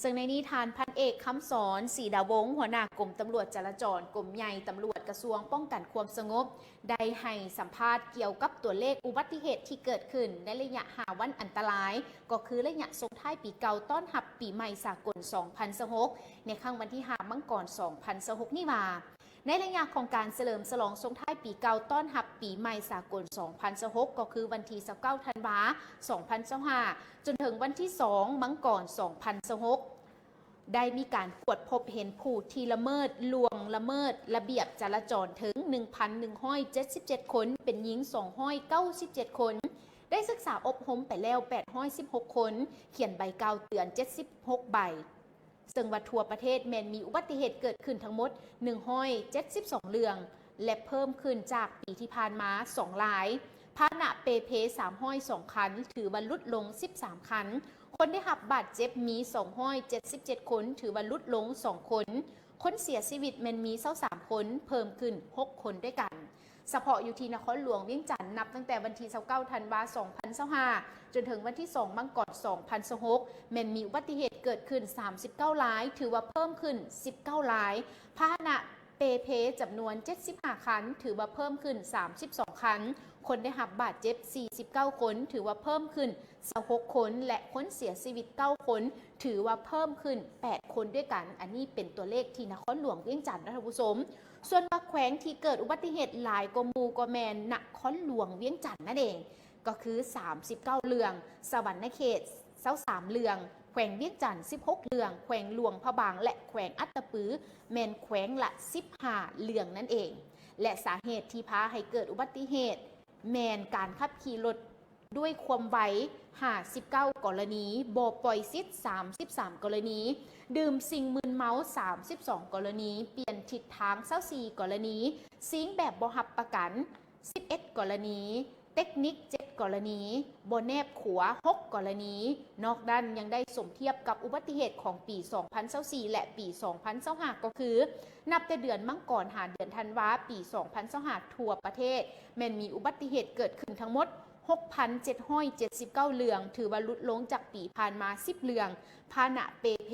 ເຊິ່ງໃນນີ້ ທ່ານພັນເອກ ຄຳສອນ ສີດາວົງ ຫົວໜ້າກົມຕຳຫຼວດຈະລາຈອນ ກົມໃຫຍ່ຕຳຫຼວດ ກະຊວງປ້ອງກັນຄວາມສະຫງົບ ໄດ້ໃຫ້ສຳພາດກ່ຽວກັບຕົວເລກອຸບັດຕິເຫດທີ່ເກີດຂຶ້ນໃນໄລຍະຫ້າວັນອັນຕະລາຍ ກໍຄືໄລຍະສົ່ງທ້າຍປີເກົ່າຕ້ອນຮັບປີໃໝ່ສາກົນສອງພັນຊາວຫົກ ໃນຄ່ຳວັນທີຫ້າ ມັງກອນ ສອງພັນຊາວຫົກນີ້ວ່າ ໃນໄລຍະຂອງການສະເຫຼີມສະຫຼອງສົ່ງທ້າຍປີເກົ່າຕ້ອນຮັບປີໃໝ່ສາກົນສອງພັນຊາວຫົກ ກໍຄືວັນທີຊາວເກົ້າ ທັນວາ ສອງພັນຊາວຫ້າ ຈົນເຖິງວັນທີສອງ ມັງກອນ ສອງພັນຊາວຫົກ ໄດ້ມີການກວດພົບເຫັນຜູ້ທີ່ລະເມີດ ລ່ວງລະເມີດລະບຽບຈະລາຈອນເຖິງ ໜຶ່ງພັນໜຶ່ງຮ້ອຍເຈັດສິບເຈັດຄົນ, ເປັນຍິງ ສອງຮ້ອຍເກົ້າສິບເຈັດຄົນ, ໄດ້ສຶກສາອົບຮົມໄປແລ້ວ ແປດຮ້ອຍສິບຫົກຄົນ, ຂຽນໃບກ່າວເຕືອນ ເຈັດສິບຫົກໃບ. ເຊິ່ງວ່າທົ່ວປະເທດແມ່ນມີອຸບັດຕິເຫດເກີດຂຶ້ນທັງໝົດ ໜຶ່ງຮ້ອຍເຈັດສິບສອງເລື່ອງ ແລະ ເພີ່ມຂຶ້ນຈາກປີທີ່ຜ່ານມາສອງລາຍ, ພາຫະນະເປເພ ສາມຮ້ອຍສອງຄັນ ຖືວ່າຫຼຸດລົງສິບສາມຄັນ, ຄົນໄດ້ຮັບບາດເຈັບມີ ສອງຮ້ອຍເຈັດສິບເຈັດຄົນ ຖືວ່າຫຼຸດລົງສອງຄົນ, ຄົນເສຍຊີວິດແມ່ນມີ ຊາວສາມຄົນ ເພີ່ມຂຶ້ນຫົກຄົນດ້ວຍກັນ. ສະເພາະຢູ່ທີ່ນະຄອນຫຼວງວຽງຈັນ ນັບຕັ້ງແຕ່ວັນທີຊາວເກົ້າ ທັນວາ ສອງພັນຊາວຫ້າ ຈົນເຖິງວັນທີສອງ ມັງກອນ ສອງພັນຊາວຫົກ ແມ່ນມີອຸບັດຕິເຫດເກີດຂຶ້ນສາມສິບເກົ້າລາຍ ຖືວ່າເພີ່ມຂຶ້ນສິບເກົ້າລາຍ, ພາຫະນະເປເພຈຳນວນເຈັດສິບຫ້າຄັນ ຖືວ່າເພີ່ມຂຶ້ນສາມສິບສອງຄັນ, ຄົນໄດ້ຮັບບາດເຈັບສີ່ສິບເກົ້າຄົນ ຖືວ່າເພີ່ມຂຶ້ນຊາວຫົກຄົນ ແລະ ຄົນເສຍຊີວິດເກົ້າຄົນ ຖືວ່າເພີ່ມຂຶ້ນແປດຄົນດ້ວຍກັນ. ອັນນີ້ເປັນຕົວເລກທີ່ນະຄອນຫຼວງວຽງຈັນນະທ່ານຜູ້ຊົມ. ສ່ວນວ່າແຂວງທີ່ເກີດອຸບັດຕິເຫດຫຼາຍກວ່າໝູ່ກໍແມ່ນນະຄອນຫຼວງວຽງຈັນນັ້ນເອງ ກໍຄືສາມສິບເກົ້າເລື່ອງ, ສະຫວັນນະເຂດຊາວສາມເລື່ອງ, ແຂວງວຽງຈັນສິບຫົກເລື່ອງ, ແຂວງຫຼວງພະບາງ ແລະ ແຂວງອັດຕະປືແມ່ນແຂວງລະສິບຫ້າເລື່ອງນັ້ນເອງ ແລະ ສາເຫດທີ່ພາໃຫ້ເກີດອຸບັດຕິເຫດ ແມ່ນການຂັບຂີ່ລົດດ້ວຍຄວາມໄວ ຫ້າສິບເກົ້າກໍລະນີ, ບໍ່ປ່ອຍສິດ ສາມສິບສາມກໍລະນີ, ດື່ມສິ່ງມຶນເມົາ ສາມສິບສອງກໍລະນີ, ປ່ຽນທິດທາງ ຊາວສີ່ກໍລະນີ, ຊິງແບບບໍ່ຮັບປະກັນ ສິບເອັດກໍລະນີ, ເຕັກນິກ ເຈັດກໍລະນີ, ບໍ່ແນບຂົວ ຫົກກໍລະນີ. ນອກນັ້ນຍັງໄດ້ສົມທຽບກັບອຸບັດຕິເຫດຂອງປີສອງພັນຊາວສີ່ ແລະ ປີສອງພັນຊາວຫ້າ ກໍຄື ນັບແຕ່ເດືອນມັງກອນຫາເດືອນທັນວາ ປີສອງພັນຊາວຫ້າ ທົ່ວປະເທດ ແມ່ນມີອຸບັດຕິເຫດເກີດຂຶ້ນທັງໝົດ ຫົກພັນເຈັດຮ້ອຍເຈັດສິບເກົ້າເລື່ອງ, ຖືວ່າຫຼຸດລົງຈາກປີຜ່ານມາສິບເລື່ອງ, ພາຫະນະເປເພ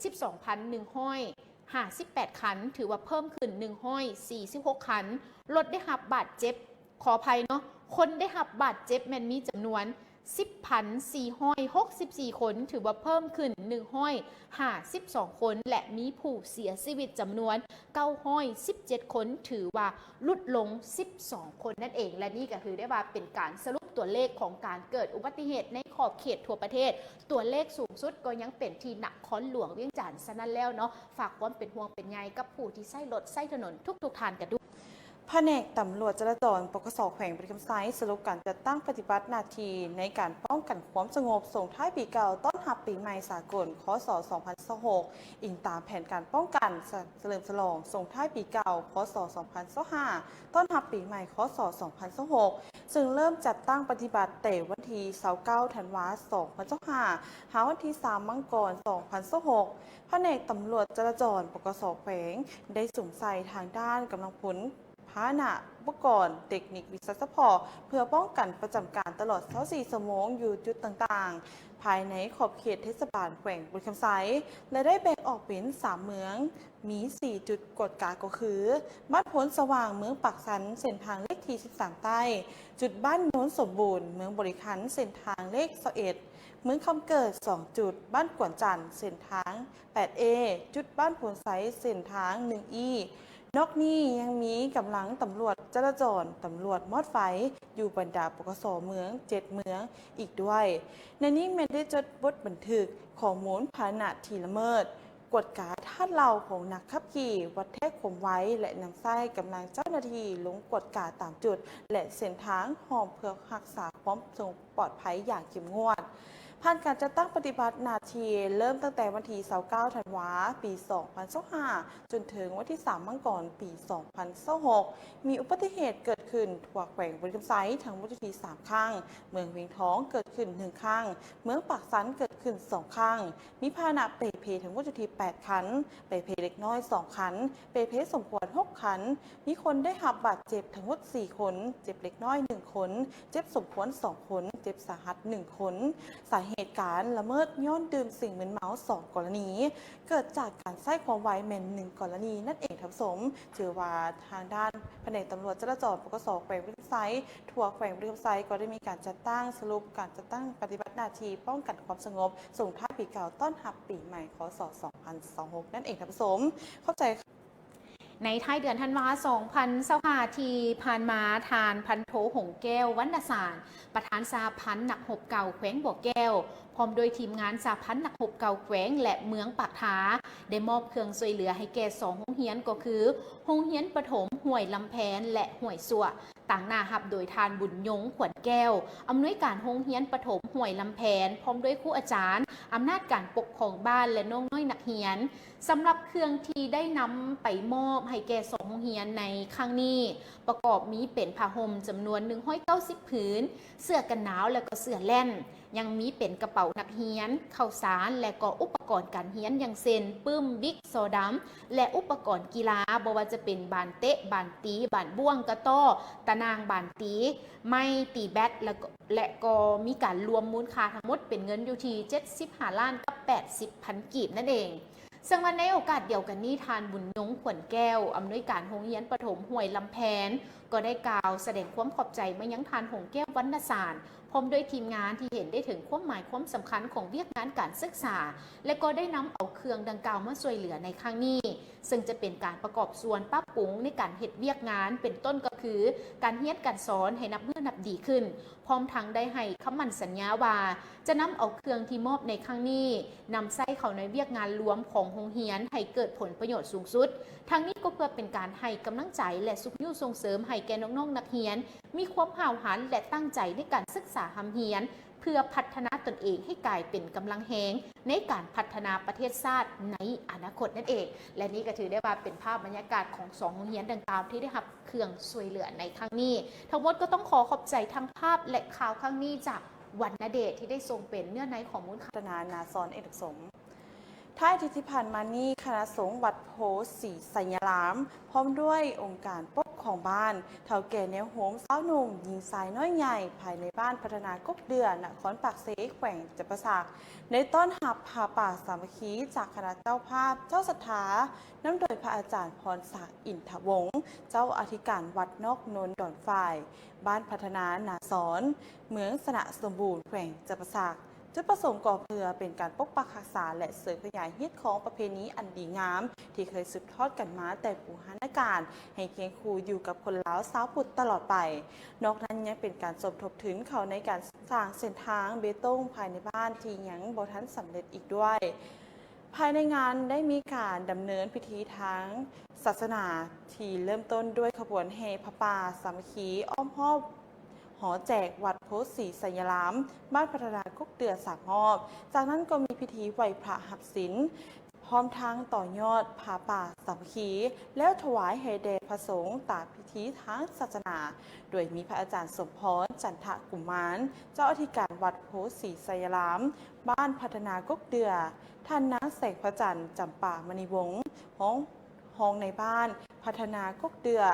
ສິບສອງພັນໜຶ່ງຮ້ອຍຫ້າສິບແປດຄັນ, ຖືວ່າເພີ່ມຂຶ້ນໜຶ່ງຮ້ອຍສີ່ສິບຫົກຄັນ, ລົດໄດ້ຮັບບາດເຈັບ ຂໍອະໄພເນາະ, ຄົນໄດ້ຮັບບາດເຈັບແມ່ນມີຈຳນວນ ສິບພັນສີ່ຮ້ອຍຫົກສິບສີ່ຄົນ, ຖືວ່າເພີ່ມຂຶ້ນໜຶ່ງຮ້ອຍຫ້າສິບສອງຄົນ ແລະ ມີຜູ້ເສຍຊີວິດຈຳນວນເກົ້າຮ້ອຍສິບເຈັດຄົນ, ຖືວ່າຫຼຸດລົງສິບສອງຄົນນັ້ນເອງ. ແລະ ນີ້ກໍຖືໄດ້ວ່າເປັນການສະຫຼຸບຕົວເລກຂອງການເກີດອຸບັດຕິເຫດໃນຂອບເຂດທົ່ວປະເທດ, ຕົວເລກສູງສຸດກໍຍັງເປັນທີ່ນະຄອນຫຼວງວຽງຈັນ. ສະນັ້ນແລ້ວເນາະ, ຝາກຄວາມເປັນຫ່ວງເປັນໃຍກັບຜູ້ທີ່ໃຊ້ລົດໃຊ້ຖະໜົນທຸກໆທ່ານກັນດ້ວຍ. ພະແນກຕຳຫຼວດຈະລາຈອນ ປກສ ແຂວງບໍລິຄຳໄຊ ສະຫຼຸບການຈັດຕັ້ງປະຕິບັດໜ້າທີ່ໃນການປ້ອງກັນຄວາມສະຫງົບສົ່ງທ້າຍປີເກົ່າຕ້ອນຮັບປີໃໝ່ສາກົນ ຄ.ສ. ສອງພັນຊາວຫົກ ອີງຕາມແຜນການປ້ອງກັນສະເຫຼີມສະຫຼອງສົ່ງທ້າຍປີເກົ່າ ຄ.ສ. ສອງພັນຊາວຫ້າ ຕ້ອນຮັບປີໃໝ່ ຄ.ສ. ສອງພັນຊາວຫົກ ເຊິ່ງເລີ່ມຈັດຕັ້ງປະຕິບັດແຕ່ວັນທີຊາວເກົ້າ ທັນວາ ສອງພັນຊາວຫ້າ ຫາວັນທີສາມ ມັງກອນ ສອງພັນຊາວຫົກ ພະແນກຕຳຫຼວດຈະລາຈອນ ປກສ ແຂວງ ໄດ້ສຸມໃສ່ທາງດ້ານກຳລັງພົນ ພາຫະນະ ອຸປະກອນ ເຕັກນິກ ວິຊາສະເພາະ ເພື່ອປ້ອງກັນປະຈຳການຕະຫຼອດຊາວສີ່ຊົ່ວໂມງຢູ່ຈຸດຕ່າງໆ ພາຍໃນຂອບເຂດເທດສະບານແຂວງບໍລິຄຳໄຊ ແລະ ໄດ້ແບ່ງອອກເປັນສາມເມືອງ ມີສີ່ຈຸດກວດກາກໍຄື ບ້ານໂພນສະຫວ່າງ ເມືອງປາກຊັນ ເສັ້ນທາງເລກທີສິບສາມໃຕ້, ຈຸດບ້ານໂນນສົມບູນ ເມືອງບໍລິຄັນ ເສັ້ນທາງເລກຊາວເອັດ, ເມືອງຄຳເກີດ ສອງຈຸດ, ບ້ານກວນຈັນ ເສັ້ນທາງ ແປດເອ ຈຸດບ້ານໂພນໄຊ ເສັ້ນທາງ ໜຶ່ງອີ. ນອກນີ້ຍັງມີກຳລັງຕຳຫຼວດຈະລາຈອນ, ຕຳຫຼວດມອດໄຟ ຢູ່ບັນດາ ປກສ ເມືອງ ເຈັດເມືອງ ອີກດ້ວຍ. ໃນນີ້ແມ່ນໄດ້ຈົດບົດບັນທຶກຂໍ້ມູນພາຫະນະທີ່ລະເມີດ, ກວດກາທາດເຫຼົ້າຂອງນັກຂັບຂີ່, ວັດແທກຄວາມໄວ ແລະ ນຳໃຊ້ກຳລັງເຈົ້າໜ້າທີ່ລົງກວດກາຕາມຈຸດ ແລະ ເສັ້ນທາງ ພ້ອມເພື່ອຮັກສາຄວາມສະຫງົບ ປອດໄພຢ່າງເຂັ້ມງວດ. ຜ່ານການຈັດຕັ້ງປະຕິບັດໜ້າທີ່ເລີ່ມຕັ້ງແຕ່ວັນທີຊາວເກົ້າ ທັນວາ ປີສອງພັນຊາວຫ້າ ຈົນເຖິງວັນທີສາມ ມັງກອນ ປີສອງພັນຊາວຫົກ ມີອຸບັດຕິເຫດເກີດຂຶ້ນທົ່ວແຂວງບໍລິຄຳໄຊທັງໝົດຢູ່ທີ່ສາມຄັ້ງ, ເມືອງວຽງທອງເກີດຂຶ້ນໜຶ່ງຄັ້ງ, ເມືອງປາກຊັນເກີດຂຶ້ນສອງຄັ້ງ, ມີພາຫະນະເປ່ເພທັງໝົດຢູ່ທີ່ແປດຄັນ, ເປ່ເພເລັກນ້ອຍສອງຄັນ, ເປ່ເພສົມຄວນຫົກຄັນ, ມີຄົນໄດ້ຮັບບາດເຈັບທັງໝົດສີ່ຄົນ, ເຈັບເລັກນ້ອຍໜຶ່ງຄົນ, ເຈັບສົມຄວນສອງຄົນ, ເຈັບສາຫັດໜຶ່ງຄົນ. ສາເຫດການລະເມີດຍ້ອນດື່ມສິ່ງມຶນເມົາສອງກໍລະນີ, ເກີດຈາກການໃຊ້ຄວາມໄວແມ່ນໜຶ່ງກໍລະນີນັ້ນເອງທ່ານຜູ້ຊົມ. ຖືວ່າທາງດ້ານພະແນກຕຳຫຼວດຈະລາຈອນ ປກສ ແຂວງບໍລິຄຳໄຊ ທົ່ວແຂວງບໍລິຄຳໄຊ ກໍໄດ້ມີການຈັດຕັ້ງສະຫຼຸບການຈັດຕັ້ງປະຕິບັດໜ້າທີ່ປ້ອງກັນຄວາມສະຫງົບ ສົ່ງທ້າຍປີເກົ່າຕ້ອນຮັບປີໃໝ່ ຄ.ສ. ສອງພັນຊາວຫົກນັ້ນເອງທ່ານຜູ້ຊົມ. ຂອບໃຈ. ໃນທ້າຍເດືອນທັນວາ ສອງພັນຊາວຫ້າ ທີ່ຜ່ານມາ, ທ່ານພັນໂທ ຫົງແກ້ວ ວັນນະສານ ປະທານສະຫະພັນນັກຮົບເກົ່າແຂວງບໍ່ແກ້ວ ພ້ອມດ້ວຍທີມງານສະຫະພັນນັກຮົບເກົ່າແຂວງ ແລະ ເມືອງປາກທາ ໄດ້ມອບເຄື່ອງຊ່ວຍເຫຼືອໃຫ້ແກ່ສອງໂຮງຮຽນ ກໍຄື ໂຮງຮຽນປະຖົມຫ້ວຍລຳແພນ ແລະ ຫ້ວຍຊວະ, ຕາງໜ້າຮັບໂດຍທ່ານ ບຸນຍົງ ຂວັນແກ້ວ ອຳນວຍການໂຮງຮຽນປະຖົມຫ້ວຍລຳແພນ ພ້ອມດ້ວຍຄູອາຈານ, ອຳນາດການປົກຄອງບ້ານ ແລະ ນ້ອງນ້ອຍນັກຮຽນ. ສຳລັບເຄື່ອງທີ່ໄດ້ນຳໄປມອບໃຫ້ແກ່ສອງໂຮງຮຽນໃນຄັ້ງນີ້ ປະກອບມີເປັນຜ້າຫົ່ມຈຳນວນໜຶ່ງຮ້ອຍເກົ້າສິບຜືນ, ເສື້ອກັນໜາວ ແລະ ກໍເສື້ອແລ່ນ, ຍັງມີເປັນກະເປົານັກຮຽນ, ເຂົ້າສານ ແລະ ກໍອຸປະກອນການຮຽນ ຢ່າງເຊັ່ນ ປຶ້ມ, ບິກ, ສໍດຳ ແລະ ອຸປະກອນກິລາ, ບໍ່ວ່າຈະເປັນບານເຕະ, ບານຕີ, ບານບ້ວງ, ກະຕໍ້, ຕາໜ່າງບານຕີ, ໄມ້ຕີແບັດ ແລະ ກໍ ແລະ ກໍມີການລວມມູນຄ່າທັງໝົດເປັນເງິນຢູ່ທີ່ເຈັດສິບຫ້າລ້ານກັບແປດສິບພັນກີບນັ້ນເອງ. ເຊິ່ງວ່າໃນໂອກາດດຽວກັນນີ້, ທ່ານ ບຸນຍົງ ຂວັນແກ້ວ ອຳນວຍການໂຮງຮຽນປະຖົມຫ້ວຍລຳແພນ ກໍໄດ້ກ່າວສະແດງຄວາມຂອບໃຈມາຍັງທ່ານ ຫົງແກ້ວ ວັນນະສານ ພ້ອມດ້ວຍທີມງານ ທີ່ເຫັນໄດ້ເຖິງຄວາມໝາຍຄວາມສຳຄັນຂອງວຽກງານການສຶກສາ ແລະ ກໍໄດ້ນຳເອົາເຄື່ອງດັ່ງກ່າວມາຊ່ວຍເຫຼືອໃນຄັ້ງນີ້, ເຊິ່ງຈະເປັນການປະກອບສ່ວນປັບປຸງໃນການເຮັດວຽກງານ, ເປັນຕົ້ນກໍຄືການຮຽນການສອນໃຫ້ນັບມື້ນັບດີຂຶ້ນ, ພ້ອມທັງໄດ້ໃຫ້ຄຳໝັ້ນສັນຍາວ່າ ຈະນຳເອົາເຄື່ອງທີ່ມອບໃນຄັ້ງນີ້ ນຳໃຊ້ເຂົ້າໃນວຽກງານລວມຂອງໂຮງຮຽນໃຫ້ເກີດຜົນປະໂຫຍດສູງສຸດ. ທັງນີ້ກໍເພື່ອເປັນການໃຫ້ກຳລັງໃຈ ແລະ ຊຸກຍູ້ສົ່ງເສີມໃຫ້ແກ່ນ້ອງໆນັກຮຽນ ມີຄວາມຫ້າວຫັນ ແລະ ຕັ້ງໃຈໃນການສຶກສາຮ່ຳຮຽນ ເພື່ອພັດທະນາຕົນເອງໃຫ້ກາຍເປັນກຳລັງແຮງໃນການພັດທະນາປະເທດຊາດໃນອະນາຄົດນັ້ນເອງ. ແລະ ນີ້ກໍຖືໄດ້ວ່າເປັນພາບບັນຍາກາດຂອງສອງໂຮງຮຽນດັ່ງກ່າວທີ່ໄດ້ຮັບເຄື່ອງຊ່ວຍເຫຼືອໃນຄັ້ງນີ້. ທັງໝົດກໍຕ້ອງຂໍຂອບໃຈທັງພາບ ແລະ ຂ່າວຄັ້ງນີ້ຈາກວັນນະເດດ ທີ່ໄດ້ສົ່ງເປັນເນື້ອໃນຂໍ້ມູນຂ່າວ ພັດທະນານາຊອນເອກະສົມ. ທ້າຍອາທິດທີ່ຜ່ານມານີ້, ຄະນະສົງວັດໂພສີໄຊຍະລາມ ພ້ອມດ້ວຍອົງການປົກຄອງບ້ານ, ເຖົ້າແກ່ແນວໂຮມ, ຊາວໜຸ່ມ, ຍິງຊາຍນ້ອຍໃຫຍ່ ພາຍໃນບ້ານພັດທະນາກົກເດືອ ນະຄອນປາກເຊ ແຂວງຈຳປາສັກ ໄດ້ຕ້ອນຮັບຜ້າປ່າສາມັກຄີຈາກຄະນະເຈົ້າພາບເຈົ້າສັດທາ ນຳໂດຍພະອາຈານພອນສັກ ອິນທະວົງ ເຈົ້າອະທິການວັດນອກໂນນດອນຝ້າຍ ບ້ານພັດທະນານາຊອນ ເມືອງຊະນະສົມບູນ ແຂວງຈຳປາສັກ. ຈຸດປະສົງກໍເພື່ອເປັນການປົກປັກຮັກສາ ແລະ ເສີມຂະຫຍາຍຮີດຄອງປະເພນີອັນດີງາມ ທີ່ເຄີຍສືບທອດກັນມາແຕ່ບູຮານະການ ໃຫ້ຄຽງຄູ່ຢູ່ກັບຄົນລາວຊາວພຸດຕະຫຼອດໄປ. ນອກນັ້ນຍັງເປັນການສົມທົບທຶນເຂົ້າໃນການສ້າງເສັ້ນທາງເບຕົງພາຍໃນບ້ານທີ່ຍັງບໍ່ທັນສຳເລັດອີກດ້ວຍ. ພາຍໃນງານໄດ້ມີການດຳເນີນພິທີທາງສາສະໜາ ທີ່ເລີ່ມຕົ້ນດ້ວຍຂະບວນແຫ່ຜ້າປ່າສາມັກຄີອ້ອມຮອບ ຫໍແຈກວັດໂພສີໄຊຍະລາມ ບ້ານພັດທະນາກົກເດືອສາມຮອບ. ຈາກນັ້ນກໍມີພິທີໄຫວ້ພະຮັບສິນ ພ້ອມທັງຕໍ່ຍອດຜ້າປ່າສາມັກຄີ ແລ້ວຖວາຍໃຫ້ແດ່ພະສົງຕາມພິທີທາງສາສະໜາ, ໂດຍມີພະອາຈານສົມພອນ ຈັນທະກຸມານ ເຈົ້າອະທິການວັດໂພສີໄຊຍະລາມ ບ້ານພັດທະນາກົກເດືອ, ທ່ານນາງແສງພະຈັນ ຈຳປາມະນີວົງ ຮອງ ຮອງນາຍບ້ານພັດທະນາກົກເດືອ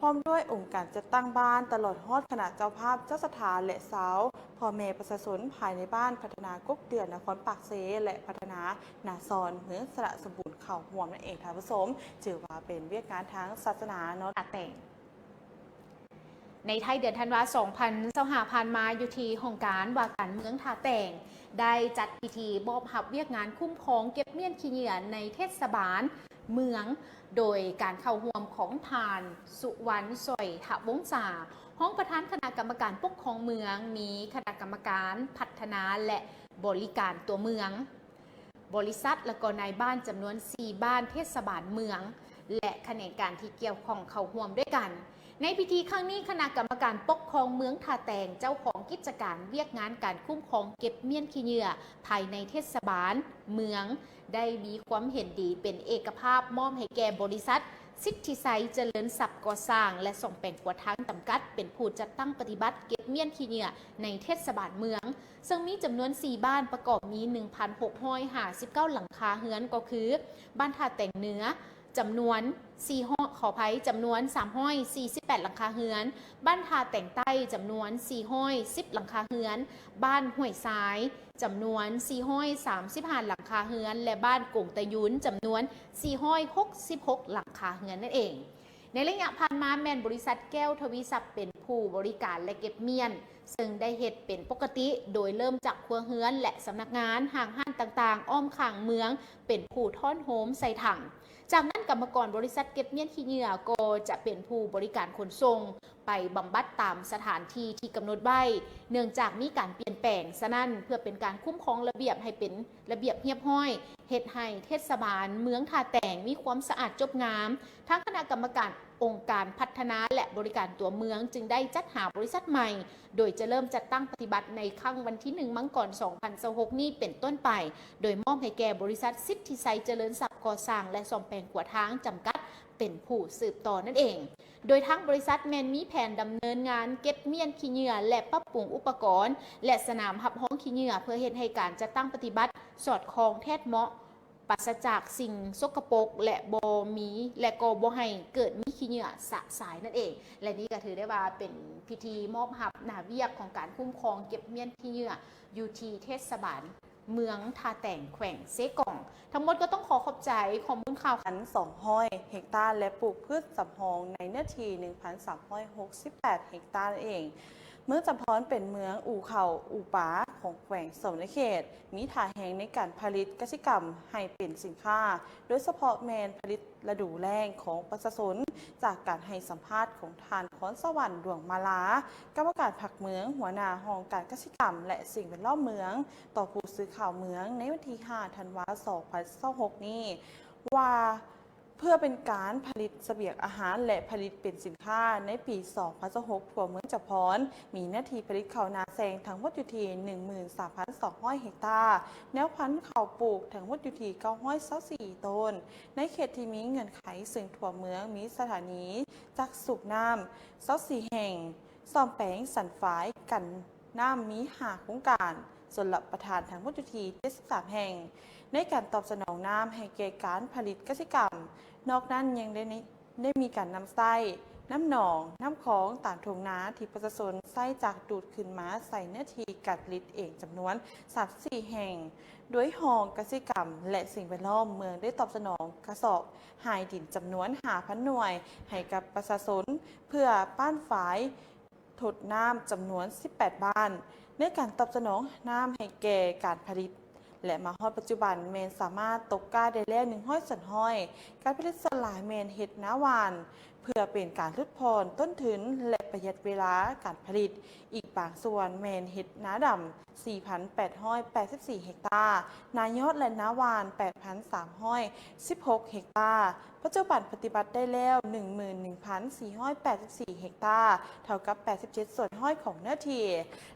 ພ້ອມດ້ວຍອົງການຈັດຕັ້ງບ້ານ ຕະຫຼອດຮອດຄະນະເຈົ້າພາບເຈົ້າສັດທາ ແລະ ຊາວພໍ່ແມ່ປະຊາຊົນພາຍໃນບ້ານພັດທະນາກົກເດືອ ນະຄອນປາກເຊ ແລະ ພັດທະນານາຊອນ ເມືອງຊະນະສົມບູນ ເຂົ້າຮ່ວມນັ້ນເອງທ່ານຜູ້ຊົມ. ຖືວ່າເປັນວຽກງານທາງສາສະໜາເນາະ ຕາແຕ່ງ. ໃນທ້າຍເດືອນທັນວາ ສອງພັນຊາວຫ້າ ຜ່ານມາ, ຢູ່ທີ່ຫ້ອງການວ່າການເມືອງທ່າແຕງ ໄດ້ຈັດພິທີມອບຮັບວຽກງານຄຸ້ມຄອງເກັບມ້ຽນຂີ້ເຫຍື້ອໃນເທດສະບານເມືອງ ໂດຍການເຂົ້າຮ່ວມຂອງທ່ານ ສຸວັນ ສອຍທະວົງສາ ຮອງປະທານຄະນະກຳມະການປົກຄອງເມືອງ, ມີຄະນະກຳມະການພັດທະນາ ແລະ ບໍລິການຕົວເມືອງ, ບໍລິສັດ ແລະ ກໍນາຍບ້ານຈຳນວນສີ່ບ້ານເທດສະບານເມືອງ ແລະ ຂະແໜງການທີ່ກ່ຽວຂ້ອງເຂົ້າຮ່ວມດ້ວຍກັນ. ໃນພິທີຄັ້ງນີ້, ຄະນະກຳມະການປົກຄອງເມືອງທ່າແຕງ ເຈົ້າຂອງກິດຈະການວຽກງານການຄຸ້ມຄອງເກັບມ້ຽນຂີ້ເຫຍື້ອພາຍໃນເທດສະບານເມືອງ ໄດ້ມີຄວາມເຫັນດີເປັນເອກະພາບມອບໃຫ້ແກ່ບໍລິສັດ ສິດທິໄຊຈະເລີນຊັບກໍ່ສ້າງ ແລະ ສ້ອມແປງຂົວທາງຈຳກັດ ເປັນຜູ້ຈັດຕັ້ງປະຕິບັດເກັບມ້ຽນຂີ້ເຫຍື້ອໃນເທດສະບານເມືອງ ເຊິ່ງມີຈຳນວນສີ່ບ້ານ ປະກອບມີໜຶ່ງພັນຫົກຮ້ອຍຫ້າສິບເກົ້າຫຼັງຄາເຮືອນ ກໍຄື ບ້ານທ່າແຕງເໜືອ, ຈຳນວນສີ່ຮ້ອຍ ຂໍອະໄພ ຈຳນວນສາມຮ້ອຍສີ່ສິບແປດຫຼັງຄາເຮືອນ, ບ້ານທ່າແຕງໃຕ້ ຈຳນວນສີ່ຮ້ອຍສິບຫຼັງຄາເຮືອນ, ບ້ານຫ້ວຍຊາຍ ຈຳນວນສີ່ຮ້ອຍສາມສິບຫ້າຫຼັງຄາເຮືອນ ແລະ ບ້ານກົງຕະຍຸນ ຈຳນວນສີ່ຮ້ອຍຫົກສິບຫົກຫຼັງຄາເຮືອນນັ້ນເອງ. ໃນໄລຍະຜ່ານມາແມ່ນບໍລິສັດແກ້ວທະວີຊັບເປັນຜູ້ບໍລິການ ແລະ ເກັບມ້ຽນ ເຊິ່ງໄດ້ເຮັດເປັນປົກກະຕິ ໂດຍເລີ່ມຈາກຄົວເຮືອນ ແລະ ສຳນັກງານ, ຫ້າງຮ້ານຕ່າງໆ ອ້ອມຂ້າງເມືອງ ເປັນຜູ້ທ້ອນໂຮມໃສ່ຖັງ. ຈາກນັ້ນກຳມະກອນບໍລິສັດເກັບມ້ຽນຂີ້ເຫຍື້ອກໍຈະເປັນຜູ້ບໍລິການຂົນສົ່ງໄປບຳບັດຕາມສະຖານທີ່ທີ່ກຳນົດໄວ້ ເນື່ອງຈາກມີການປ່ຽນແປງ. ສະນັ້ນ ເພື່ອເປັນການຄຸ້ມຄອງລະບຽບໃຫ້ເປັນ ລະບຽບຮຽບຮ້ອຍ ເຮັດໃຫ້ເທດສະບານເມືອງທ່າແຕງມີຄວາມສະອາດຈົບງາມ, ທາງຄະນະກຳມະການອົງການພັດທະນາ ແລະ ບໍລິການຕົວເມືອງ ຈຶ່ງໄດ້ຈັດຫາບໍລິສັດໃໝ່ ໂດຍຈະເລີ່ມຈັດຕັ້ງປະຕິບັດໃນຄ່ຳວັນທີໜຶ່ງ ມັງກອນ ສອງພັນຊາວຫົກນີ້ເປັນຕົ້ນໄປ, ໂດຍມອບໃຫ້ແກ່ບໍລິສັດສິດທິໄຊຈະເລີນຊັບກໍ່ສ້າງ ແລະ ສ້ອມແປງຂົວທາງ ຈຳກັດ ເປັນຜູ້ສືບຕໍ່ນັ້ນເອງ. ໂດຍທາງບໍລິສັດແມ່ນມີແຜນດຳເນີນງານເກັບມ້ຽນຂີ້ເຫຍື້ອ ແລະ ປັບປຸງອຸປະກອນ ແລະ ສະໜາມຮັບຮອງຂີ້ເຫຍື້ອ ເພື່ອເຮັດໃຫ້ການຈັດຕັ້ງປະຕິບັດສອດຄ່ອງແທດເໝາະ, ປາສະຈາກສິ່ງສົກກະປົກ ແລະ ບໍ່ມີ ແລະ ກໍບໍ່ໃຫ້ເກີດມີຂີ້ເຫຍື້ອຊະຊາຍນັ້ນເອງ. ແລະ ນີ້ກໍຖືໄດ້ວ່າເປັນພິທີມອບຮັບໜ້າວຽກຂອງການຄຸ້ມຄອງເກັບມ້ຽນຂີ້ເຫຍື້ອ ຢູ່ທີ່ເທດສະບານ ເມືອງທ່າແຕງ ແຂວງເຊກອງ. ທັງໝົດກໍຕ້ອງຂໍຂອບໃຈຂໍ້ມູນຂ່າວ ພັນສອງຮ້ອຍເຮັກຕາ ແລະ ປູກພືດສຳຮອງໃນເນື້ອທີ່ໜຶ່ງພັນສາມຮ້ອຍຫົກສິບແປດເຮັກຕານັ້ນເອງ. ເມືອງຈຳພອນເປັນເມືອງອູ່ເຂົ້າອູ່ປາຂອງແຂວງສະຫວັນນະເຂດ, ມີທ່າແຮງໃນການຜະລິດກະສິກຳໃຫ້ເປັນສິນຄ້າ, ໂດຍສະເພາະແມ່ນຜະລິດ ລະດູແລ້ງຂອງປະຊາຊົນ. ຈາກການໃຫ້ສຳພາດຂອງທ່ານ ຄອນສະຫວັນ ດວງມາລາ ກຳມະການພັກເມືອງ, ຫົວໜ້າຫ້ອງການກະສິກຳ ແລະ ສິ່ງແວດລ້ອມເມືອງ ຕໍ່ຜູ້ສື່ຂ່າວເມືອງໃນວັນທີຫ້າ ທັນວາ ສອງພັນຊາວຫົກນີ້ ວ່າ ເພື່ອເປັນການຜະລິດສະບຽງອາຫານ ແລະ ຜະລິດເປັນສິນຄ້າ, ໃນປີສອງພັນຊາວຫົກ ທົ່ວເມືອງຈຳພອນ ມີເນື້ອທີ່ຜະລິດເຂົ້ານາແຊງທັງໝົດຢູ່ທີ່ໜຶ່ງໝື່ນສາມພັນສອງຮ້ອຍເຮັກຕາ, ແນວພັນເຂົ້າປູກທັງໝົດຢູ່ທີ່ເກົ້າຮ້ອຍຊາວສີ່ຕົ້ນ. ໃນເຂດທີ່ມີເງື່ອນໄຂ ເຊິ່ງທົ່ວເມືອງມີສະຖານີຈັກສູບນ້ຳຊາວສີ່ແຫ່ງ, ສ້ອມແປງສັນຝາຍກັນນ້ຳມີຫ້າໂຄງການ, ຊົນລະປະທານທັງໝົດຢູ່ທີ່ເຈັດສິບສາມແຫ່ງ ໃນການຕອບສະໜອງນ້ຳໃຫ້ແກ່ການຜະລິດກະສິກຳ. ນອກນັ້ນຍັງໄດ້ ໄດ້ມີການນຳໃຊ້ນ້ຳໜອງ, ນ້ຳຂອງຕາມທົ່ງນາທີ່ປະຊາຊົນໃຊ້ຈັກດູດຂຶ້ນມາໃສ່ເນື້ອທີ່ການຜະລິດເອງຈຳນວນສາມສິບສີ່ແຫ່ງ, ໂດຍຫ້ອງກະສິກຳ ແລະ ສິ່ງແວດລ້ອມເມືອງໄດ້ຕອບສະໜອງກະສອບຫາຍດິນຈຳນວນຫ້າພັນໜ່ວຍໃຫ້ກັບປະຊາຊົນ ເພື່ອປ້ານຝາຍທົດນ້ຳຈຳນວນສິບແປດບ້ານ ໃນການຕອບສະໜອງນ້ຳໃຫ້ແກ່ການຜະລິດ ແລະ ມາຮອດປັດຈຸບັນແມ່ນສາມາດຕົກກ້າໄດ້ແລ້ວໜຶ່ງຮ້ອຍສ່ວນຮ້ອຍ. ການຜະລິດສ່ວນຫຼາຍແມ່ນເຮັດນາຫວ່ານ ເພື່ອເປັນການຫຼຸດຜ່ອນຕົ້ນທຶນ ແລະ ປະຢັດເວລາການຜະລິດ. ອີກບາງສ່ວນແມ່ນເຮັດນາດຳ ສີ່ພັນແປດຮ້ອຍແປດສິບສີ່ເຮັກຕາ, ນາຍອດ ແລະ ນາຫວ່ານ ແປດພັນສາມຮ້ອຍສິບຫົກເຮັກຕາ. ປັດຈຸບັນປະຕິບັດໄດ້ແລ້ວໜຶ່ງໝື່ນໜຶ່ງພັນສີ່ຮ້ອຍແປດສິບສີ່ເຮັກຕາ, ເທົ່າກັບແປດສິບເຈັດສ່ວນຮ້ອຍຂອງເນື້ອທີ່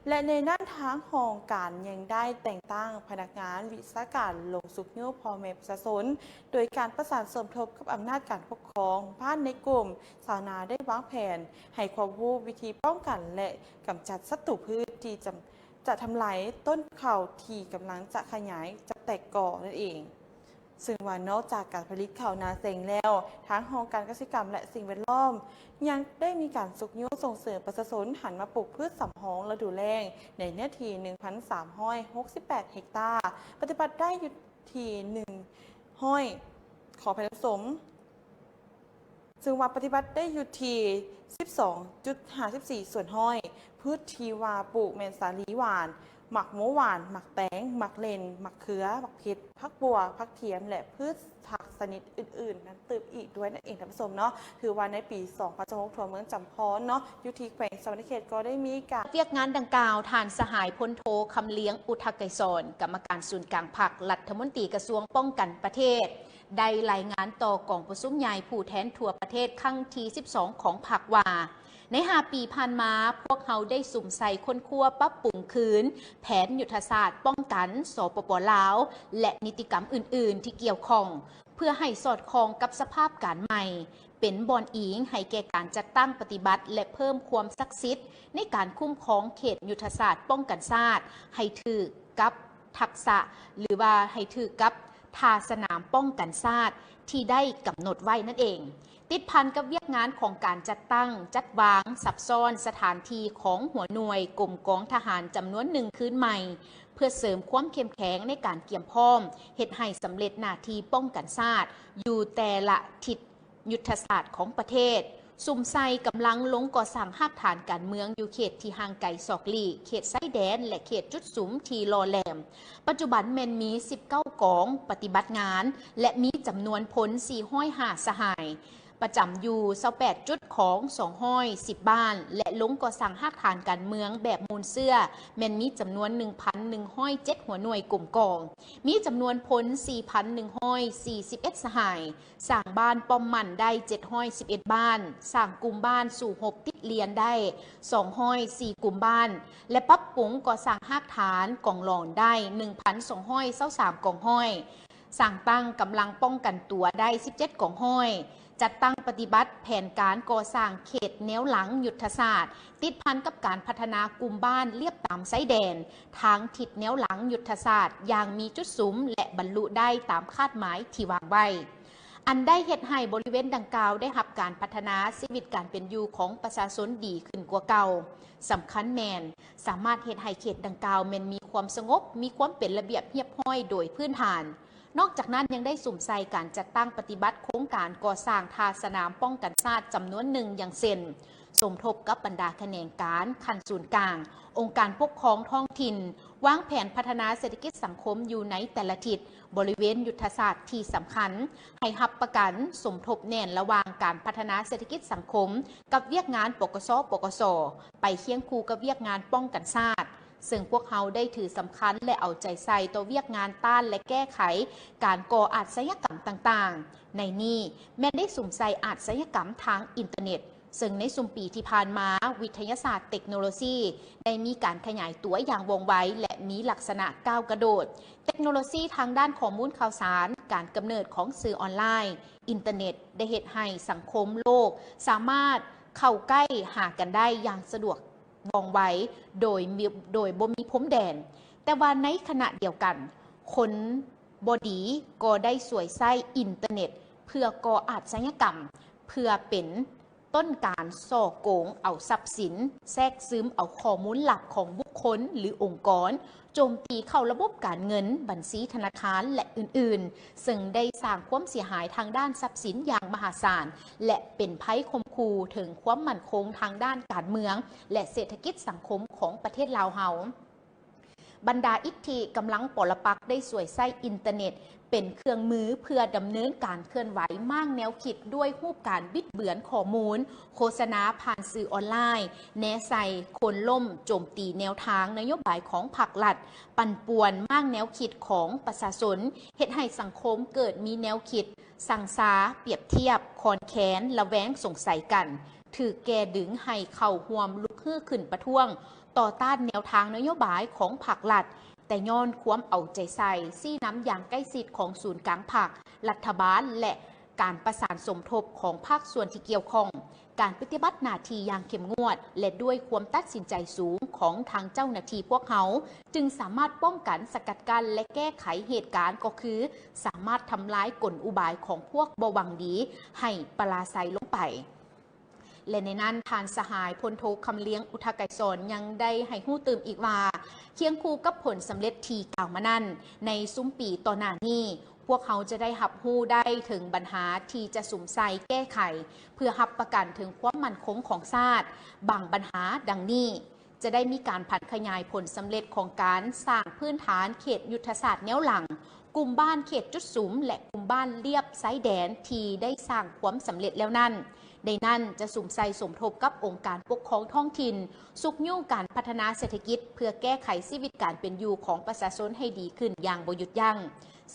ແລະ ໃນນັ້ນທາງຫ້ອງການຍັງໄດ້ແຕ່ງຕັ້ງພະນັກງານວິຊາການລົງຊຸກຍູ້ພໍ່ແມ່ປະຊາຊົນ ໂດຍການປະສານສົມທົບກັບອຳນາດການປົກຄອງບ້ານໃນກຸ່ມ. ຊາວນາໄດ້ວາງແຜນໃຫ້ຄວາມຮູ້ວິທີປ້ອງກັນ ແລະ ກຳຈັດສັດຕູພືດທີ່ຈະ ຈະທຳລາຍຕົ້ນເຂົ້າທີ່ກຳລັງຈະຂະຫຍາຍ ຈະແຕກກໍນັ້ນເອງ. ເຊິ່ງວ່ານອກຈາກການຜະລິດເຂົ້ານາແຊງແລ້ວ, ທາງຫ້ອງການກະສິກຳ ແລະ ສິ່ງແວດລ້ອມ ຍັງໄດ້ມີການຊຸກຍູ້ສົ່ງເສີມປະຊາຊົນຫັນມາປູກພືດສຳຮອງລະດູແລ້ງ ໃນເນື້ອທີ່ໜຶ່ງພັນສາມຮ້ອຍຫົກສິບແປດເຮັກຕາ, ປະຕິບັດໄດ້ຢູ່ທີ່ໜຶ່ງຮ້ອຍ ຂໍອະໄພທ່ານຜູ້ຊົມ ເຊິ່ງວ່າປະຕິບັດໄດ້ຢູ່ທີ່ສິບສອງຈຸດຫ້າສິບສີ່ສ່ວນຮ້ອຍ. ພືດທີ່ວ່າປູກແມ່ນສາລີຫວານ, ໝາກໂມຫວານ, ໝາກແຕງ, ໝາກເລັ່ນ, ໝາກເຂືອ, ໝາກເຜັດ, ຜັກບົ່ວ, ຜັກທຽມ ແລະ ພືດຜັກຊະນິດອື່ນໆນັ້ນຕື່ມອີກດ້ວຍນັ້ນເອງທ່ານຜູ້ຊົມເນາະ. ຖືວ່າໃນປີສອງພັນຊາວຫົກ ທົ່ວເມືອງຈຳພອນເນາະ ຢູ່ທີ່ແຂວງສະຫວັນນະເຂດກໍໄດ້ມີການ ວຽກງານດັ່ງກ່າວ, ທ່ານສະຫາຍພົນໂທ ຄຳລຽງ ອຸທະໄກສອນ ກຳມະການສູນກາງພັກ, ລັດຖະມົນຕີກະຊວງປ້ອງກັນປະເທດ ໄດ້ລາຍງານຕໍ່ກອງປະຊຸມໃຫຍ່ຜູ້ແທນທົ່ວປະເທດຄັ້ງທີສິບສອງຂອງພັກວ່າ, ໃນຫ້າປີຜ່ານມາ, ພວກເຮົາໄດ້ສຸມໃສ່ຄົ້ນຄວ້າປັບປຸງຄືນແຜນຍຸດທະສາດປ້ອງກັນ ສປປ ລາວ ແລະ ນິຕິກຳອື່ນໆທີ່ກ່ຽວຂ້ອງ ເພື່ອໃຫ້ສອດຄ່ອງກັບສະພາບການໃໝ່, ເປັນບ່ອນອີງໃຫ້ແກ່ການຈັດຕັ້ງປະຕິບັດ ແລະ ເພີ່ມຄວາມສັກສິດໃນການຄຸ້ມຄອງເຂດຍຸດທະສາດປ້ອງກັນຊາດໃຫ້ຖືກກັບ ທັກສະ ຫຼືວ່າໃຫ້ຖືກກັບ ທ່າສະໜາມປ້ອງກັນຊາດທີ່ໄດ້ກຳນົດໄວ້ນັ້ນເອງ. ຕິດພັນກັບວຽກງານຂອງການຈັດຕັ້ງ, ຈັດວາງ, ສັບຊ້ອນສະຖານທີ່ຂອງຫົວໜ່ວຍກົມກອງທະຫານຈຳນວນໜຶ່ງຄືນໃໝ່ ເພື່ອເສີມຄວາມເຂັ້ມແຂງໃນການກຽມພ້ອມເຮັດໃຫ້ສຳເລັດໜ້າທີ່ປ້ອງກັນຊາດຢູ່ແຕ່ລະທິດ ຍຸດທະສາດຂອງປະເທດ, ສຸມໃສ່ກຳລັງລົງກໍ່ສ້າງຮາກຖານການເມືອງຢູ່ເຂດທີ່ຫ່າງໄກສອກຫຼີກ, ເຂດຊາຍແດນ ແລະ ເຂດຈຸດສຸມທີ່ຫຼໍ່ແຫຼມ. ປັດຈຸບັນແມ່ນມີສິບເກົ້າກອງປະຕິບັດງານ ແລະ ມີຈຳນວນພົນສີ່ຮ້ອຍຫ້າສະຫາຍ, ປະຈຳຢູ່ຊາວແປດຈຸດຂອງສອງຮ້ອຍສິບບ້ານ ແລະ ລົງກໍ່ສ້າງຮາກຖານການເມືອງແບບມູນເຊື້ອ ແມ່ນມີຈຳນວນໜຶ່ງພັນໜຶ່ງຮ້ອຍເຈັດຫົວໜ່ວຍກົມກອງ, ມີຈຳນວນພົນສີ່ພັນໜຶ່ງຮ້ອຍສີ່ສິບເອັດສະຫາຍ. ສ້າງບ້ານປ້ອມໝັ້ນໄດ້ເຈັດຮ້ອຍສິບເອັດບ້ານ, ສ້າງກຸ່ມບ້ານສູ້ຮົບຕິດລຽນໄດ້ສອງຮ້ອຍສີ່ກຸ່ມບ້ານ ແລະ ປັບປຸງກໍ່ສ້າງຮາກຖານກອງຫຼອນໄດ້ໜຶ່ງພັນສອງຮ້ອຍຊາວສາມກອງຮ້ອຍ, ສ້າງຕັ້ງກຳລັງປ້ອງກັນຕົວໄດ້ສິບເຈັດກອງຮ້ອຍ, ຈັດຕັ້ງປະຕິບັດແຜນການກໍ່ສ້າງເຂດແນວຫຼັງຍຸດທະສາດ ຕິດພັນກັບການພັດທະນາກຸ່ມບ້ານລຽບຕາມຊາຍແດນ ທາງທິດແນວຫຼັງຍຸດທະສາດຢ່າງມີຈຸດສຸມ ແລະ ບັນລຸໄດ້ຕາມຄາດໝາຍທີ່ວາງໄວ້. ອັນໄດ້ເຮັດໃຫ້ບໍລິເວນດັ່ງກ່າວໄດ້ຮັບການພັດທະນາຊີວິດການເປັນຢູ່ຂອງປະຊາຊົນດີຂຶ້ນກວ່າເກົ່າ. ສຳຄັນແມ່ນ ສາມາດເຮັດໃຫ້ເຂດດັ່ງກ່າວແມ່ນມີຄວາມສະຫງົບ, ມີຄວາມເປັນລະບຽບຮຽບຮ້ອຍໂດຍພື້ນຖານ. ນອກຈາກນັ້ນຍັງໄດ້ສຸມໃສ່ການຈັດຕັ້ງປະຕິບັດໂຄງການກໍ່ສ້າງທ່າສະໜາມປ້ອງກັນຊາດຈຳນວນໜຶ່ງ ຢ່າງເຊັ່ນ ສົມທົບກັບບັນດາຂະແໜງການຂັ້ນສູນກາງ, ອົງການປົກຄອງທ້ອງຖິ່ນ, ວາງແຜນພັດທະນາເສດຖະກິດສັງຄົມຢູ່ໃນແຕ່ລະທິດ, ບໍລິເວນຍຸດທະສາດທີ່ສຳຄັນ, ໃຫ້ຮັບປະກັນສົມທົບແໜ້ນລະຫວ່າງການພັດທະນາເສດຖະກິດສັງຄົມກັບວຽກງານ ປກສ, ປກສ, ໄປຄຽງຄູ່ກັບວຽກງານປ້ອງກັນຊາດ, ເຊິ່ງພວກເຮົາໄດ້ຖືສຳຄັນ ແລະ ເອົາໃຈໃສ່ຕໍ່ວຽກງານຕ້ານ ແລະ ແກ້ໄຂການກໍ່ອາດຊະຍາກຳຕ່າງໆ. ໃນນີ້ແມ່ນໄດ້ສຸມໃສ່ອາດຊະຍາກຳທາງອິນເຕີເນັດ, ເຊິ່ງໃນຊຸມປີທີ່ຜ່ານມາ, ວິທະຍາສາດເຕັກໂນໂລຊີໄດ້ມີການຂະຫຍາຍຕົວຢ່າງວ່ອງໄວ ແລະ ມີລັກສະນະກ້າວກະໂດດ. ເຕັກໂນໂລຊີທາງດ້ານຂໍ້ມູນຂ່າວສານ, ການກຳເນີດຂອງສື່ອອນລາຍ, ອິນເຕີເນັດ ໄດ້ເຮັດໃຫ້ສັງຄົມໂລກສາມາດເຂົ້າໃກ້ຫາກັນໄດ້ຢ່າງສະດວກວ່ອງໄວ ໂດຍມີ ໂດຍບໍ່ມີພົມແດນ. ແຕ່ວ່າໃນຂະນະດຽວກັນ, ຄົນບໍ່ດີກໍໄດ້ສວຍໃຊ້ອິນເຕີເນັດເພື່ອກໍ່ອາດຊະຍາກຳ, ເພື່ອເປັນ ຕົ້ນການສໍ້ໂກງເອົາຊັບສິນ, ແຊກຊຶມເອົາຂໍ້ມູນລັບຂອງບຸກຄົນ ຫຼື ອົງກອນ, ໂຈມຕີເຂົ້າລະບົບການເງິນ, ບັນຊີທະນາຄານ ແລະ ອື່ນໆ, ເຊິ່ງໄດ້ສ້າງຄວາມເສຍຫາຍທາງດ້ານຊັບສິນຢ່າງມະຫາສານ ແລະ ເປັນໄພຂົ່ມຂູ່ເຖິງຄວາມໝັ້ນຄົງທາງດ້ານການເມືອງ ແລະ ເສດຖະກິດສັງຄົມຂອງປະເທດລາວເຮົາ. ບັນດາອິດທິກຳລັງປໍລະປັກໄດ້ສວຍໃຊ້ອິນເຕີເນັດເປັນເຄື່ອງມືເພື່ອດຳເນີນການເຄື່ອນໄຫວມ້າງແນວຄິດດ້ວຍຮູບການບິດເບືອນຂໍ້ມູນ, ໂຄສະນາຜ່ານສື່ອອນລາຍ, ແນໃສ່, ໂຄ່ນລົ້ມ, ໂຈມຕີແນວທາງນະໂຍບາຍຂອງພັກລັດ, ປັ່ນປ່ວນມ້າງແນວຄິດຂອງປະຊາຊົນ, ເຮັດໃຫ້ສັງຄົມເກີດມີແນວຄິດ ຊັງຊາ, ປຽບທຽບ, ຄອນແຄນ, ລະແວງສົງໄສກັນ, ຖືກແກ່ດຶງໃຫ້ເຂົ້າຮ່ວມລຸກຮືຂຶ້ນປະທ້ວງຕໍ່ຕ້ານແນວທາງນະໂຍບາຍຂອງພັກລັດ, ແຕ່ຍ້ອນຄວາມເອົາໃຈໃສ່, ຊີ້ນຳຢ່າງໃກ້ຊິດຂອງສູນກາງພັກ, ລັດຖະບານ ແລະ ການປະສານສົມທົບຂອງພາກສ່ວນທີ່ກ່ຽວຂ້ອງ, ການປະຕິບັດໜ້າທີ່ຢ່າງເຂັ້ມງວດ ແລະ ດ້ວຍຄວາມຕັດສິນໃຈສູງຂອງທາງເຈົ້າໜ້າທີ່ພວກເຮົາ, ຈຶ່ງສາມາດປ້ອງກັນ, ສະກັດກັ້ນ ແລະ ແກ້ໄຂເຫດການ, ກໍຄືສາມາດທຳລາຍກົນອຸບາຍຂອງພວກບໍ່ຫວັງດີໃຫ້ປະລາໄຊລົງໄປ. ແລະ ໃນນັ້ນ, ທ່ານສະຫາຍພົນໂທ ຄຳລຽງ ອຸທະໄກສອນ ຍັງໄດ້ໃຫ້ຮູ້ຕື່ມອີກວ່າ, ຄຽງຄູ່ກັບຜົນສຳເລັດທີ່ກ່າວມານັ້ນ, ໃນຊຸມປີຕໍ່ໜ້ານີ້, ພວກເຮົາຈະໄດ້ຮັບຮູ້ໄດ້ເຖິງບັນຫາທີ່ຈະສຸມໃສ່ແກ້ໄຂ ເພື່ອຮັບປະກັນເຖິງຄວາມໝັ້ນຄົງຂອງຊາດ. ບາງບັນຫາດັ່ງນີ້, ຈະໄດ້ມີການຜັນຂະຫຍາຍຜົນສຳເລັດຂອງການສ້າງພື້ນຖານເຂດຍຸດທະສາດແນວຫຼັງ, ກຸ່ມບ້ານເຂດຈຸດສຸມ ແລະ ກຸ່ມບ້ານລຽບຊາຍແດນທີ່ໄດ້ສ້າງຄວາມສຳເລັດແລ້ວນັ້ນ. ໃນນັ້ນຈະສຸມໃສ່ສົມທົບກັບອົງການປົກຄອງທ້ອງຖິ່ນ, ຊຸກຍູ້ການພັດທະນາເສດຖະກິດ ເພື່ອແກ້ໄຂຊີວິດການເປັນຢູ່ຂອງປະຊາຊົນໃຫ້ດີຂຶ້ນຢ່າງບໍ່ຢຸດຢັ້ງ.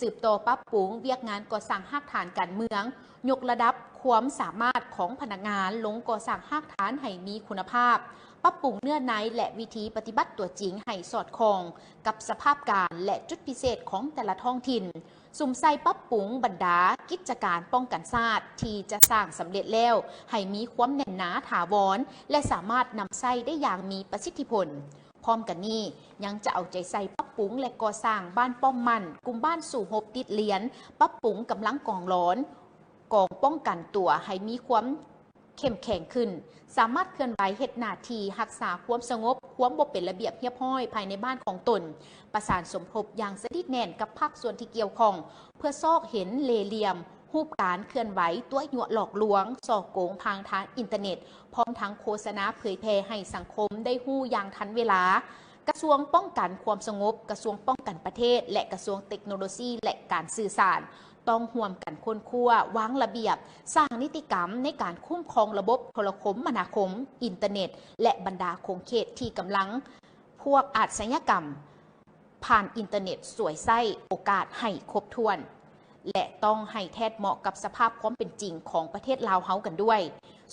ສືບຕໍ່ປັບປຸງວຽກງານກໍ່ສ້າງຮາກຖານການເມືອງ, ຍົກລະດັບຄວາມສາມາດຂອງພະນັກງານລົງກໍ່ສ້າງຮາກຖານໃຫ້ມີຄຸນນະພາບ, ປັບປຸງເນື້ອໃນ ແລະ ວິທີປະຕິບັດຕົວຈິງໃຫ້ສອດຄ່ອງກັບສະພາບການ ແລະ ຈຸດພິເສດຂອງແຕ່ລະທ້ອງຖິ່ນ, ສຸມໃສ່ປັບປຸງບັນດາກິດຈະການປ້ອງກັນຊາດທີ່ຈະສ້າງສຳເລັດແລ້ວໃຫ້ມີຄວາມແໜ້ນໜາຖາວອນ ແລະ ສາມາດນຳໃຊ້ໄດ້ຢ່າງມີປະສິດທິຜົນ. ພ້ອມກັນນີ້ ຍັງຈະເອົາໃຈໃສ່ປັບປຸງ ແລະ ກໍ່ສ້າງບ້ານປ້ອມໝັ້ນ, ກຸ່ມບ້ານສູ້ຮົບຕິດລຽນ, ປັບປຸງກຳລັງກອງຫຼອນ, ກອງປ້ອງກັນຕົວໃຫ້ມີຄວາມເຂັ້ມແຂງຂຶ້ນ, ສາມາດເຄື່ອນໄຫວເຮັດໜ້າທີ່ຮັກສາຄວາມສະຫງົບ, ຄວາມບໍ່ເປັນລະບຽບຮຽບຮ້ອຍພາຍໃນບ້ານຂອງຕົນ, ປະສານສົມທົບຢ່າງສະໜິດແໜ້ນກັບພາກສ່ວນທີ່ກ່ຽວຂ້ອງ ເພື່ອຊອກເຫັນເລ່ຫຼ່ຽມ ຮູບການເຄື່ອນໄຫວຕົວະຍົວະຫຼອກລວງ, ສໍ້ໂກງຜ່ານທາງອິນເຕີເນັດ, ພ້ອມທັງໂຄສະນາເຜີຍແຜ່ໃຫ້ສັງຄົມໄດ້ຮູ້ຢ່າງທັນເວລາ. ກະຊວງປ້ອງກັນຄວາມສະຫງົບ, ກະຊວງປ້ອງກັນປະເທດ ແລະ ກະຊວງເຕັກໂນໂລຊີ ແລະ ການສື່ສານ ຕ້ອງຮ່ວມກັນຄົ້ນຄວ້າ, ວາງລະບຽບ, ສ້າງນິຕິກຳໃນການຄຸ້ມຄອງລະບົບໂທລະຄົມມະນາຄົມ, ອິນເຕີເນັດ ແລະ ບັນດາຂົງເຂດທີ່ກຳລັງພວກອາຊະຍາກຳ ຜ່ານອິນເຕີເນັດສວຍໃຊ້ໂອກາດໃຫ້ຄົບຖ້ວນ ແລະ ຕ້ອງໃຫ້ແທດເໝາະກັບສະພາບຄວາມເປັນຈິງຂອງປະເທດລາວເຮົາກັນດ້ວຍ.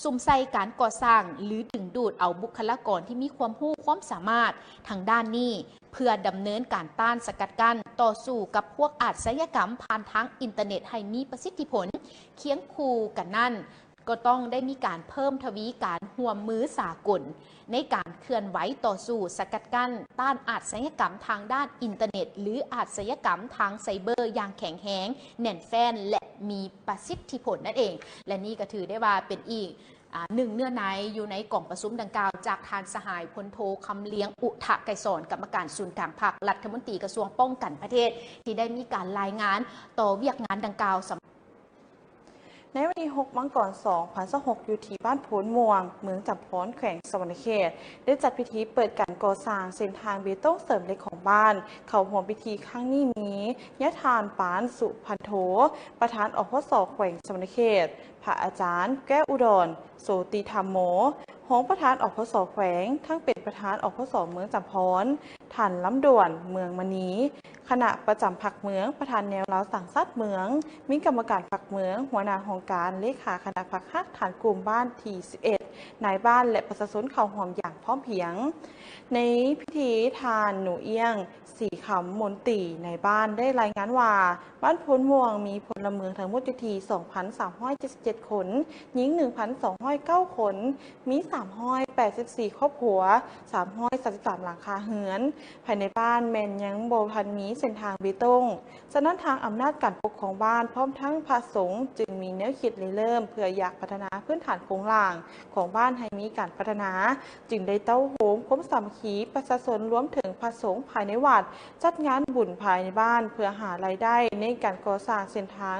ສຸມໃສ່ການກໍ່ສ້າງ ຫຼື ດຶງດູດເອົາບຸກຄະລາກອນທີ່ມີຄວາມຮູ້ຄວາມສາມາດທາງດ້ານນີ້ ເພື່ອດຳເນີນການຕ້ານສະກັດກັ້ນ ຕໍ່ສູ້ກັບພວກອາຊະຍາກຳຜ່ານທາງອິນເຕີເນັດໃຫ້ມີປະສິດທິຜົນ. ຄຽງຄູ່ກັນນັ້ນ ກໍຕ້ອງໄດ້ມີການເພີ່ມທະວີການຮ່ວມມືສາກົນ ໃນການເຄື່ອນໄຫວຕໍ່ສູ້ສະກັດກັ້ນຕ້ານອາຊະຍາກຳທາງດ້ານອິນເຕີເນັດ ຫຼື ອາຊະຍາກຳທາງໄຊເບີຢ່າງແຂງແຮງ, ແໜ້ນແຟ້ນ ແລະ ມີປະສິດທິຜົນນັ້ນເອງ. ແລະ ນີ້ກໍຖືໄດ້ວ່າເປັນອີກ ອາ ໜຶ່ງເນື້ອໃນຢູ່ໃນກອງປະຊຸມດັ່ງກ່າວ ຈາກທ່ານສະຫາຍພົນໂທ ຄຳລຽງ ອຸທະໄກສອນ ກຳມະການສູນກາງພັກ, ລັດຖະມົນຕີກະຊວງປ້ອງກັນປະເທດ ທີ່ໄດ້ມີການລາຍງານຕໍ່ວຽກງານດັ່ງກ່າວ. ໃນວັນທີຫົກ ມັງກອນ ສອງພັນຊາວຫົກ ຢູ່ທີ່ບ້ານໂພນມ່ວງ ເມືອງຈຳພອນ ແຂວງສະຫວັນນະເຂດ ໄດ້ຈັດພິທີເປີດການກໍ່ສ້າງເສັ້ນທາງເບຕົງເສີມເຫຼັກຂອງບ້ານ. ເຂົ້າຮ່ວມພິທີຄັ້ງນີ້ມີ ຍາທ່ານ ປານ ສຸພັນໂທ ປະທານ ອພສ ແຂວງສະຫວັນນະເຂດ, ພະອາຈານ ແກ້ວອຸດອນ ໂສຕິທຳໂມ ຮອງປະທານ ອພສ ແຂວງ, ທັງເປັນປະທານ ອພສ ເມືອງຈຳພອນ, ທ່ານ ລຳດວນ ເມືອງມະນີ ຄະນະປະຈຳພັກເມືອງ, ປະທານແນວລາວສ້າງຊາດເມືອງ, ມີກຳມະການພັກເມືອງ, ຫົວໜ້າຫ້ອງການ, ເລຂາຄະນະພັກຮາກຖານກຸ່ມບ້ານທີສິບເອັດ, ນາຍບ້ານ ແລະ ປະຊາຊົນເຂົ້າຮ່ວມຢ່າງພ້ອມພຽງ. ໃນພິທີ ທ່ານ ໜູອຽງ ສີຄຳ ມົນຕີນາຍບ້ານ ໄດ້ລາຍງານວ່າ ບ້ານໂພນມ່ວງມີພົນລະເມືອງທັງໝົດຢູ່ທີ່ ສອງພັນສາມຮ້ອຍເຈັດສິບເຈັດຄົນ, ຍິງ ໜຶ່ງພັນສອງຮ້ອຍເກົ້າຄົນ, ມີ ສາມຮ້ອຍແປດສິບສີ່ຄອບຄົວ, ສາມຮ້ອຍສາມສິບສາມຫຼັງຄາເຮືອນ. ພາຍໃນບ້ານແມ່ນຍັງບໍ່ທັນມີເສັ້ນທາງເບຕົງ, ສະນັ້ນທາງອຳນາດການປົກຄອງບ້ານ ພ້ອມທັງພະສົງ ຈຶ່ງມີແນວຄິດລິເລີ່ມເພື່ອຢາກພັດທະນາພື້ນຖານໂຄງລ່າງຂອງບ້ານໃຫ້ມີການພັດທະນາ, ຈຶ່ງໄດ້ເຕົ້າໂຮມຄວາມສາມັກຄີປະຊາຊົນ ລວມເຖິງພະສົງພາຍໃນວັດ, ຈັດງານບຸນພາຍໃນບ້ານ ເພື່ອຫາລາຍໄດ້ໃນການກໍ່ສ້າງເສັ້ນທາງ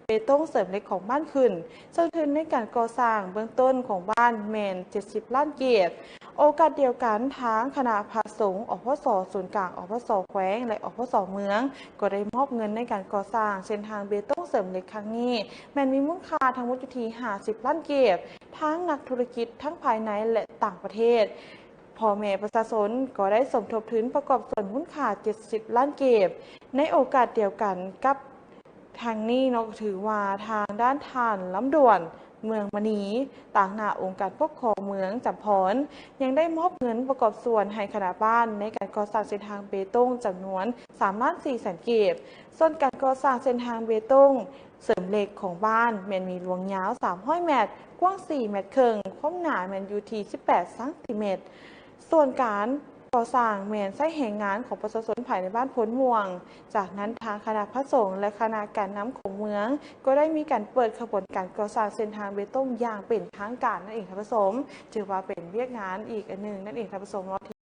ເບຕົງເສີມເຫຼັກຂອງບ້ານຂຶ້ນ. ເຊິ່ງທຶນໃນການກໍ່ສ້າງເບື້ອງຕົ້ນຂອງບ້ານແມ່ນເຈັດສິບລ້ານກີບ. ໂອກາດດຽວກັນ, ທາງຄະນະພະສົງ ອພສ ສູນກາງ ອພສ ແຂວງ ແລະ ອພສ ເມືອງ ກໍໄດ້ມອບເງິນໃນການກໍ່ສ້າງເສັ້ນທາງເບຕົງເສີມເຫຼັກຄັ້ງນີ້ ແມ່ນມີມູນຄ່າທັງໝົດຢູ່ທີ່ຫ້າສິບລ້ານກີບ. ທັງນັກທຸລະກິດທັງພາຍໃນ ແລະ ຕ່າງປະເທດ, ພໍ່ແມ່ປະຊາຊົນກໍໄດ້ສົມທົບທຶນປະກອບສ່ວນມູນຄ່າເຈັດສິບລ້ານກີບ. ໃນໂອກາດດຽວກັນກັບ ທາງນີ້ເນາະ ກໍຖືວ່າທາງດ້ານທ່ານ ລຳດວນ ເມືອງມະນີ ຕາງໜ້າອົງການປົກຄອງເມືອງຈຳພອນ ຍັງໄດ້ມອບເງິນປະກອບສ່ວນໃຫ້ຄະນະບ້ານໃນການກໍ່ສ້າງເສັ້ນທາງເບຕົງຈຳນວນສາມລ້ານສີ່ແສນກີບ. ສ່ວນການກໍ່ສ້າງເສັ້ນທາງເບຕົງເສີມເຫຼັກຂອງບ້ານແມ່ນມີລວງຍາວສາມຮ້ອຍແມັດ, ກວ້າງສີ່ແມັດເຄິ່ງ, ຄວາມໜາແມ່ນຢູ່ທີ່ສິບແປດຊັງຕີແມັດ. ສ່ວນການກໍ່ສ້າງແມ່ນໃຊ້ແຮງງານຂອງປະຊາຊົນພາຍໃນບ້ານໂພນມ່ວງ. ຈາກນັ້ນທາງຄະນະພະສົງ ແລະ ຄະນະການນຳຂອງເມືອງ ກໍໄດ້ມີການເປີດຂະບວນການກໍ່ສ້າງເສັ້ນທາງເບຕົງຢ່າງເປັນທາງການນັ້ນເອງທ່ານຜູ້ຊົມ. ຖືວ່າເປັນວຽກງານອີກອັນໜຶ່ງນັ້ນເອງທ່ານຜູ້ຊົມເນາະ.